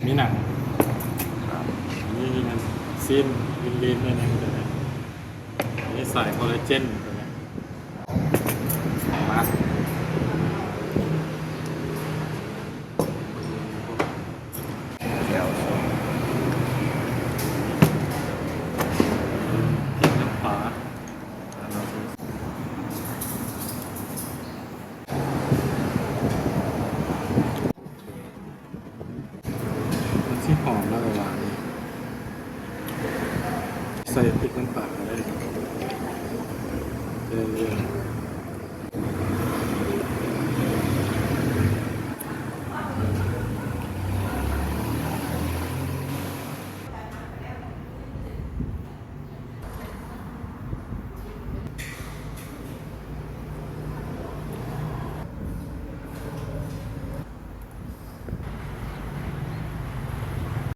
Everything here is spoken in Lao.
ມີໜັງ ນີ້ແມ່ນຊີ້ນລີນໆ ໜ້ອຍໜຶ່ງ ຕົວນີ້ ອັນນີ້ສາຍຄໍລາເຈນ ຕົວນີ້ ມາ ແຈ່ວ ພລິກນ້ຳປາ. ມັນຊິຫອມແລ້ວຫວານນີ້ ໃສ່ພຣິກ